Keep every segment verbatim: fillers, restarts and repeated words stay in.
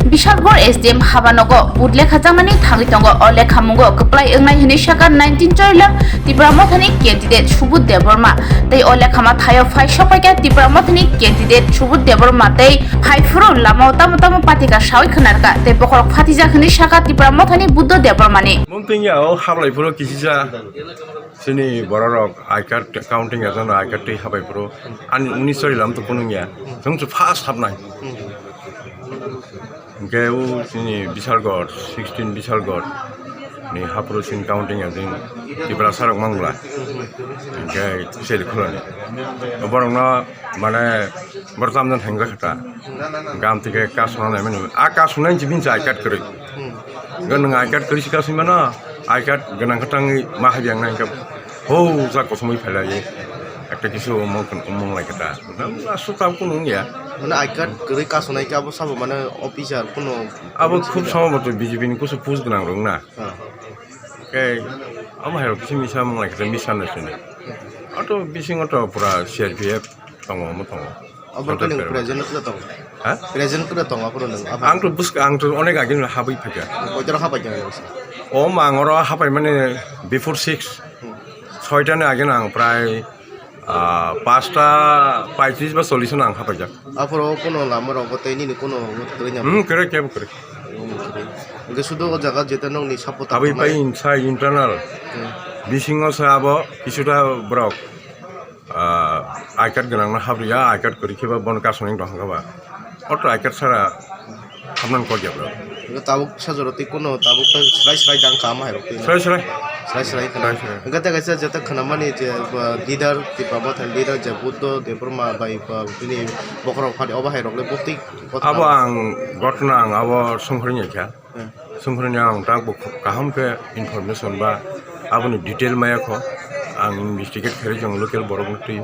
Bishalgarh S D M habanogo vote lekha jaknani thangwi tongo. O lekhamungo kwplai wngnai hwnwi sakha nineteen Chorilam Tipra Mothani candidate Subudh Debbarma. Tei o lekhama thaio phai sokpaikha Tipra Mothani candidate Subudh Debbarma tei phaiphuru lamao tamo tamo patika sawi khwnarkha tei bokhorok phatijak hwnwi sakha Tipra Mothani Buddho Debbarmani. Mungtwngya o hablaiphuru kisisa chini bororok I card counting agent I card twi hablaiphuru ani unis Chorilam to kunungya. Chwng chu first habnai. Hingke o chini Bishalgarh, sixteen Bishalgarh ni haphuru chini counting agent Tiprasa rok mangla. Hingke sel khulani. Borokno mane borok tamjani hengjakha ta. Gam tike kasuna nai mani. A kasuna hinwi binsa I card kwrwi. Hingke nwng I card kwrwi si kasui mano. I card gwnang khe tangwi ma hai yang nai hingke ho ja kothomwi phailai. Ekta kisu omong omong lai khe ta. Aswk tabuk kunu wngya. Mane I card kwrwi kasuna khe abo sabo mane officer kunu. Abo khub somboto B J P ni kusu post gwnang rok na. Ha. Khe amo hai rok kisi misa mung lai khe misa no sini. Auto bisingo to pura C R P F tongo, omo tongo. Abo khe nwng present khe tongo? Ha? Present khe tongo aphuru nwng? Ang to busk-, ang to onek age no habwi phaikha. Koitor habai kha? O mang oro habai mane before six. Hmm. Soita ni age no ang prai, ah, pasta paitris ba chollis no ang habaijak. Aphuru kuno lama rok bo tei nini kuno kwrwi na? Hmm, kwrwi, kebo kwrwi. Hwnkhe sudu o jaga jeta nokni support. Abui pai inside internal. Hmm. Bisingo se abo kisuta borok, ah, I card gwnang no habriya, I card kwrwi khe ba bono kasonwi tong kha ba. Auto I card sara hamnang kok ya bro. Hwnkhe tabuk sajoro tei kuno tabuk ta srai srai dang kha ma hai rok tei. Srai srai. Srai srai khna. Srai srai. Hwnkhe ta kaisa jeta khna mani je, ah, leader, Tipra Motha leader je Buddho Debbarma bai, ah, bini bokhorok phani obo hai rok le bwtwi. Abo ang gotna ang abo songkhorwi ya kha. Hmm. Songkhorwi ang ta bo kaham khe information ba aboni detail maya kho. Ang investigate kharwi jong local borok no twi.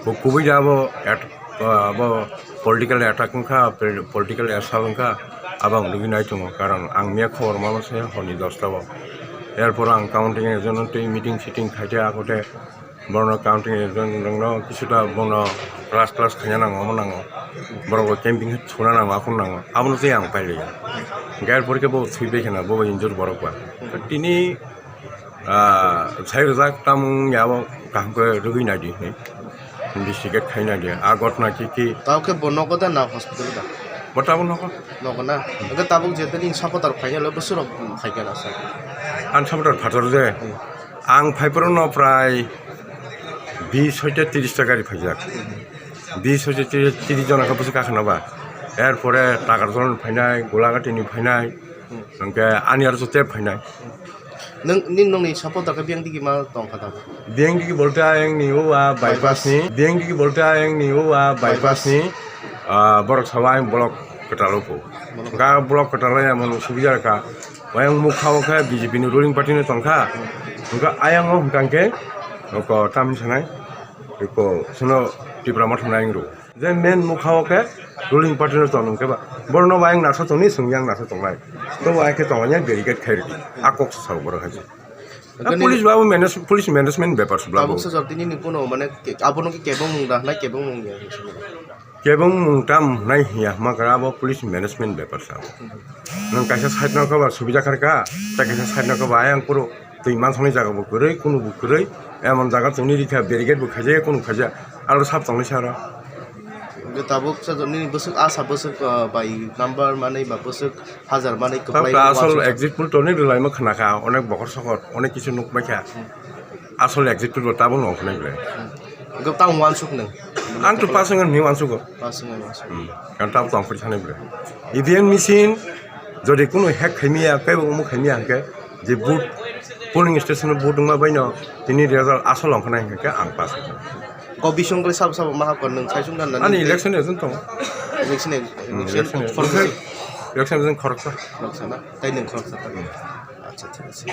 Bo kubui da abo at-, abo political attack wngkha, political assault wngkha. Abo ang nugwi nai tongo, karon ang miya khobor mano se honi dosta o. Erpor ang counting agent no twi meeting sitting khaite akote. Bono counting agent rokno kisuta bono class class khaina nango, omo nango. Borok bo camping suna nango, aphuru nango. Abono tei ang pailaiya. Gari porikhe bo thwi bai kheno, bo bai injure borok ba. Tini, ah, sai rwjak tamung ya bo kaham khe rwgwi naidi hinwi. Investigate khai naidi. A gotna ki ki. Tao khe bo nogo da na hospital da? Bo tabuk nogo. Nogo na? Hwnkhe tabuk je tini supporter phaikhe le bwswk rok phaikhe na sa? Ang supporter phatar je. Hmm. Ang phaiphuru no prai bis hoite tiris ta gari phaijak. Bis hoite tiris, tiris jona khe bwswk kakhwna ba. Erpore Takarjala ni phainai, Golagati ni phainai, hmm, hwnkhe ani aro jote phainai. Nwng, nini nokni supporter khe biyang digi ma tong kha tabuk? Biyang digi bolte ayang ni o a bypass ni, biyang digi bolte ayang ni o a bypass ni, ah, borok sabo ayang block kwtal o pho. Block. Ga block kwtal o emon subida kha. Ayang mukha o khe B J P ni ruling party no tong kha. Hwnkhe ayang o hwnkha khe oko tamni sanai oko sono Tipra Motha nai wng rw. Je main mukha o khe ruling party no tong khe ba. Borok no ayang nasa tong ni, swng yang nasa tong nai. Tobo ai khe tong ya, barricade khai rw di. A kok sa borok hai. Police ba manage-, police management bepar se bla bo. Tabuk sajak tini ni kuno mane ke-, abono ke kebong mung da, na kebong mung ya? Kebong mung tam nai hiya, ma kara bo police management bepar sa. Nang kaisa side no khe ba subida kharka, ta kaisa side no khe ba ayang puro twi mansani jaga bo kwrwi, kunu bo kwrwi, emon jaga tongni rikha, barricade bo khaijak, kunu khaijak, aro sab tongni sara. Tabuk sajak nini bwswk asa bwswk, ah, bai number manwi ba bwswk hajar manwi kwplai. Tabuk asol exit poll toni rwlaima khna kha, onek bokhor sokhor, onek kisu nuk bai kha. Hmm. Asol exit poll bo tabuk no ongkha nai ble. Hmm. Hwnkhe tamo uansuk nwng? Ang to pass wngya hinwi uansugo. Pass wngya uansuk. Hmm. Kan tabuk tong phuri sanai ble. E V M machine jodi kunu hack khaimiya, kebo umu khaimiya hwnkhe je booth polling station o booth wngma bai no tini result asol ongkha nai hwnkhe ang pass wngkha. Ko bising khe sabo sabo ma hakor nwng saisung dan. Ani election agent tongo. Election agent. Hmm, election agent. Khoroksa. Election agent khoroksa. Khoroksa na? Tai nwng khoroksa ta. Hmm. Acha, thik ase.